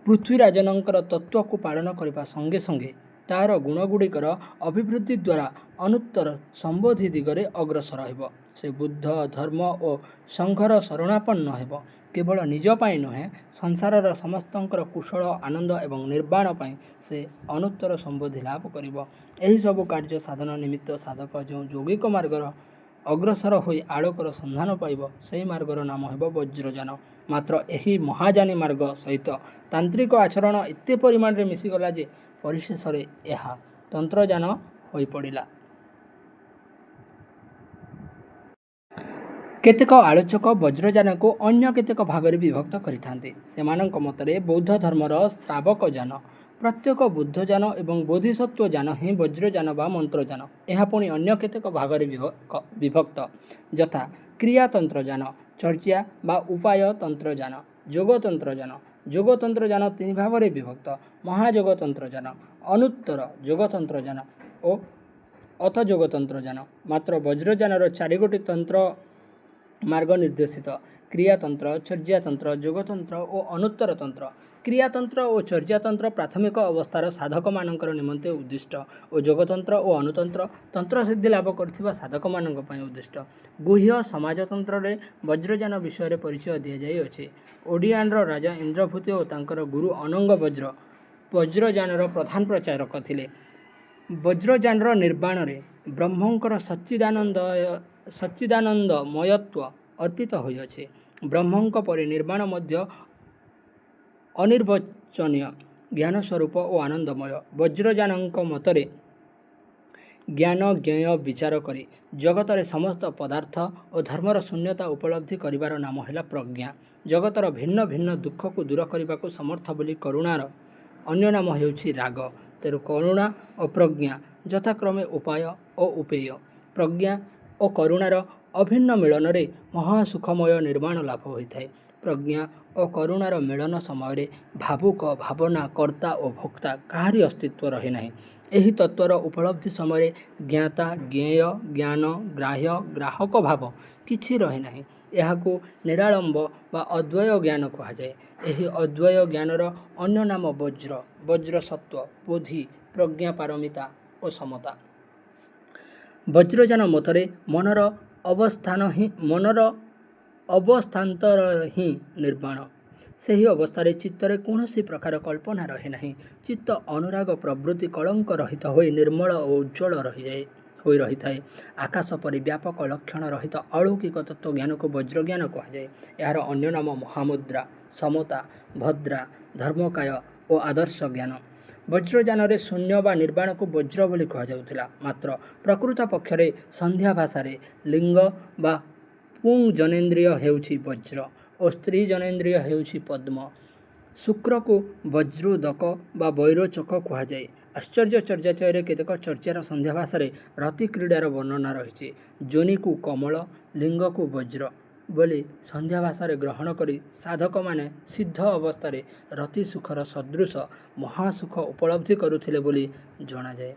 ପୃଥ୍ୱୀରାଜନଙ୍କର ତତ୍ତ୍ୱକୁ ପାଳନ କରିବା ସଙ୍ଗେ ସଙ୍ଗେ ତା'ର ଗୁଣଗୁଡ଼ିକର ଅଭିବୃଦ୍ଧିଦ୍ୱାରା ଅନୁତ୍ତର ସମ୍ବୋଧି ଦିଗରେ ଅଗ୍ରସର ହେବ। ସେ ବୁଦ୍ଧ, ଧର୍ମ ଓ ସଂଘର ଶରଣାପନ୍ନ ହେବ। କେବଳ ନିଜ ପାଇଁ ନୁହେଁ, ସଂସାରର ସମସ୍ତଙ୍କର କୁଶଳ, ଆନନ୍ଦ ଏବଂ ନିର୍ବାଣ ପାଇଁ ସେ ଅନୁତ୍ତର ସମ୍ବୋଧି ଲାଭ କରିବ। ଏହିସବୁ କାର୍ଯ୍ୟ ସାଧନ ନିମିତ୍ତ ସାଧକ ଯେଉଁ ଯୌଗିକ ମାର୍ଗର ଅଗ୍ରସର ହୋଇ ଆଲୋକର ସନ୍ଧାନ ପାଇବ, ସେହି ମାର୍ଗର ନାମ ହେବ ବଜ୍ରଯାନ। ମାତ୍ର ଏହି ମହାଯାନୀ ମାର୍ଗ ସହିତ ତାନ୍ତ୍ରିକ ଆଚରଣ ଏତେ ପରିମାଣରେ ମିଶିଗଲା ଯେ ପରିଶେଷରେ ଏହା ତନ୍ତ୍ରଯାନ ହୋଇପଡ଼ିଲା। କେତେକ ଆଲୋଚକ ବଜ୍ରଯାନକୁ ଅନ୍ୟ କେତେକ ଭାଗରେ ବିଭକ୍ତ କରିଥାନ୍ତି। ସେମାନଙ୍କ ମତରେ ବୌଦ୍ଧଧର୍ମର ଶ୍ରାବକଯାନ, ପ୍ରତ୍ୟେକ ବୁଦ୍ଧଯାନ ଏବଂ ବୋଧିସତ୍ତ୍ୱ ଯାନ ହିଁ ବଜ୍ରଯାନ ବା ମନ୍ତ୍ରଯାନ। ଏହା ପୁଣି ଅନ୍ୟ କେତେକ ଭାଗରେ ବିଭକ୍ତ, ଯଥା କ୍ରିୟାତନ୍ତ୍ରଯାନ, ଚର୍ଯ୍ୟା ବା ଉପାୟ ତନ୍ତ୍ରଯାନ, ଯୋଗତନ୍ତ୍ରଯାନ। ଯୋଗତନ୍ତ୍ରଯାନ ତିନି ଭାଗରେ ବିଭକ୍ତ: ମହାଯୋଗତନ୍ତ୍ରଯାନ, ଅନୁତ୍ତର ଯୋଗତନ୍ତ୍ରଯାନ ଓ ଅଥଯୋଗତନ୍ତ୍ରଯାନ। ମାତ୍ର ବଜ୍ରଯାନର ଚାରିଗୋଟି ତନ୍ତ୍ର ମାର୍ଗ ନିର୍ଦ୍ଦେଶିତ: କ୍ରିୟାତନ୍ତ୍ର, ଚର୍ଯ୍ୟାତନ୍ତ୍ର, ଯୋଗତନ୍ତ୍ର ଓ ଅନୁତ୍ତରତନ୍ତ୍ର। କ୍ରିୟାତନ୍ତ୍ର ଓ ଚର୍ଯ୍ୟାତନ୍ତ୍ର ପ୍ରାଥମିକ ଅବସ୍ଥାର ସାଧକମାନଙ୍କର ନିମନ୍ତେ ଉଦ୍ଦିଷ୍ଟ ଓ ଯୋଗତନ୍ତ୍ର ଓ ଅନୁତନ୍ତ୍ର ତନ୍ତ୍ରସିଦ୍ଧି ଲାଭ କରିଥିବା ସାଧକମାନଙ୍କ ପାଇଁ ଉଦ୍ଦିଷ୍ଟ। ଗୁହ୍ୟ ସମାଜତନ୍ତ୍ରରେ ବଜ୍ରଯାନ ବିଷୟରେ ପରିଚୟ ଦିଆଯାଇଅଛି। ଓଡ୍ଡିୟାନର ରାଜା ଇନ୍ଦ୍ରଭୂତି ଓ ତାଙ୍କର ଗୁରୁ ଅନଙ୍ଗବଜ୍ର ବଜ୍ରଯାନର ପ୍ରଧାନ ପ୍ରଚାରକ ଥିଲେ। ବଜ୍ରଯାନର ନିର୍ବାଣରେ ବ୍ରହ୍ମଙ୍କର ସଚ୍ଚିଦାନନ୍ଦମୟତ୍ୱ ଅର୍ପିତ ହୋଇଅଛି। ବ୍ରହ୍ମଙ୍କ ପରି ନିର୍ବାଣ ମଧ୍ୟ ଅନିର୍ବଚନୀୟ, ଜ୍ଞାନସ୍ୱରୂପ ଓ ଆନନ୍ଦମୟ। ବଜ୍ରଯାନଙ୍କ ମତରେ ଜ୍ଞାନ ଜ୍ଞେୟ ବିଚାର କରି ଜଗତରେ ସମସ୍ତ ପଦାର୍ଥ ଓ ଧର୍ମର ଶୂନ୍ୟତା ଉପଲବ୍ଧି କରିବାର ନାମ ହେଲା ପ୍ରଜ୍ଞା। ଜଗତର ଭିନ୍ନ ଭିନ୍ନ ଦୁଃଖକୁ ଦୂର କରିବାକୁ ସମର୍ଥ ବୋଲି କରୁଣାର ଅନ୍ୟ ନାମ ହେଉଛି ରାଗ। ତେଣୁ କରୁଣା ଓ ପ୍ରଜ୍ଞା ଯଥାକ୍ରମେ ଉପାୟ ଓ ଉପେୟ। ପ୍ରଜ୍ଞା ଓ କରୁଣାର ଅଭିନ୍ନ ମିଳନରେ ମହାସୁଖମୟ ନିର୍ବାଣ ଲାଭ ହୋଇଥାଏ। ପ୍ରଜ୍ଞା ଓ କରୁଣାର ମିଳନ ସମୟରେ ଭାବୁକ, ଭାବନା, କର୍ତ୍ତା ଓ ଭୋକ୍ତା କାହାରି ଅସ୍ତିତ୍ୱ ରହେ ନାହିଁ। ଏହି ତତ୍ତ୍ୱର ଉପଲବ୍ଧି ସମୟରେ ଜ୍ଞାତା, ଜ୍ଞେୟ, ଜ୍ଞାନ, ଗ୍ରାହ୍ୟ, ଗ୍ରାହକ ଭାବ କିଛି ରହେ ନାହିଁ। ଏହାକୁ ନିରାଳମ୍ବ ବା ଅଦ୍ୱୟ ଜ୍ଞାନ କୁହାଯାଏ। ଏହି ଅଦ୍ୱୟ ଜ୍ଞାନର ଅନ୍ୟ ନାମ ବଜ୍ର, ବଜ୍ରସତ୍ତ୍ୱ, ବୋଧି, ପ୍ରଜ୍ଞାପାରମିତା ଓ ସମତା। ବଜ୍ରଯାନ ମତରେ ମନର ଅବସ୍ଥାନ୍ତର ହିଁ ନିର୍ବାଣ। ସେହି ଅବସ୍ଥାରେ ଚିତ୍ତରେ କୌଣସି ପ୍ରକାର କଳ୍ପନା ରହେ ନାହିଁ। ଚିତ୍ତ ଅନୁରାଗ ପ୍ରଭୃତି କଳଙ୍କ ରହିତ ହୋଇ ନିର୍ମଳ ଓ ଉଜ୍ଜ୍ୱଳ ହୋଇ ରହିଥାଏ। ଆକାଶ ପରି ବ୍ୟାପକ ଲକ୍ଷଣ ରହିତ ଅଲୌକିକ ତତ୍ତ୍ୱଜ୍ଞାନକୁ ବଜ୍ରଜ୍ଞାନ କୁହାଯାଏ। ଏହାର ଅନ୍ୟ ନାମ ମହାମୁଦ୍ରା, ସମତା, ଭଦ୍ରା, ଧର୍ମକାୟ ଓ ଆଦର୍ଶ ଜ୍ଞାନ। ବଜ୍ରଯାନରେ ଶୂନ୍ୟ ବା ନିର୍ବାଣକୁ ବଜ୍ର ବୋଲି କୁହାଯାଉଥିଲା। ମାତ୍ର ପ୍ରକୃତ ପକ୍ଷରେ ସନ୍ଧ୍ୟା ଭାଷାରେ ଲିଙ୍ଗ ବା ପୁଂ ଜନେନ୍ଦ୍ରିୟ ହେଉଛି ବଜ୍ର ଓ ସ୍ତ୍ରୀ ଜନେନ୍ଦ୍ରିୟ ହେଉଛି ପଦ୍ମ। ଶୁକ୍ରକୁ ବଜ୍ରୋଦକ ବା ବୈରୋଚକ କୁହାଯାଏ। ଆଶ୍ଚର୍ଯ୍ୟ ଚର୍ଯ୍ୟାଚୟରେ କେତେକ ଚର୍ଯ୍ୟାର ସନ୍ଧ୍ୟା ଭାଷାରେ ରତିକ୍ରୀଡ଼ାର ବର୍ଣ୍ଣନା ରହିଛି। ଯୋନିକୁ କମଳ, ଲିଙ୍ଗକୁ ବଜ୍ର ବୋଲି ସନ୍ଧ୍ୟା ଭାଷାରେ ଗ୍ରହଣ କରି ସାଧକମାନେ ସିଦ୍ଧ ଅବସ୍ଥାରେ ରତିସୁଖର ସଦୃଶ ମହାସୁଖ ଉପଲବ୍ଧି କରୁଥିଲେ ବୋଲି ଜଣାଯାଏ।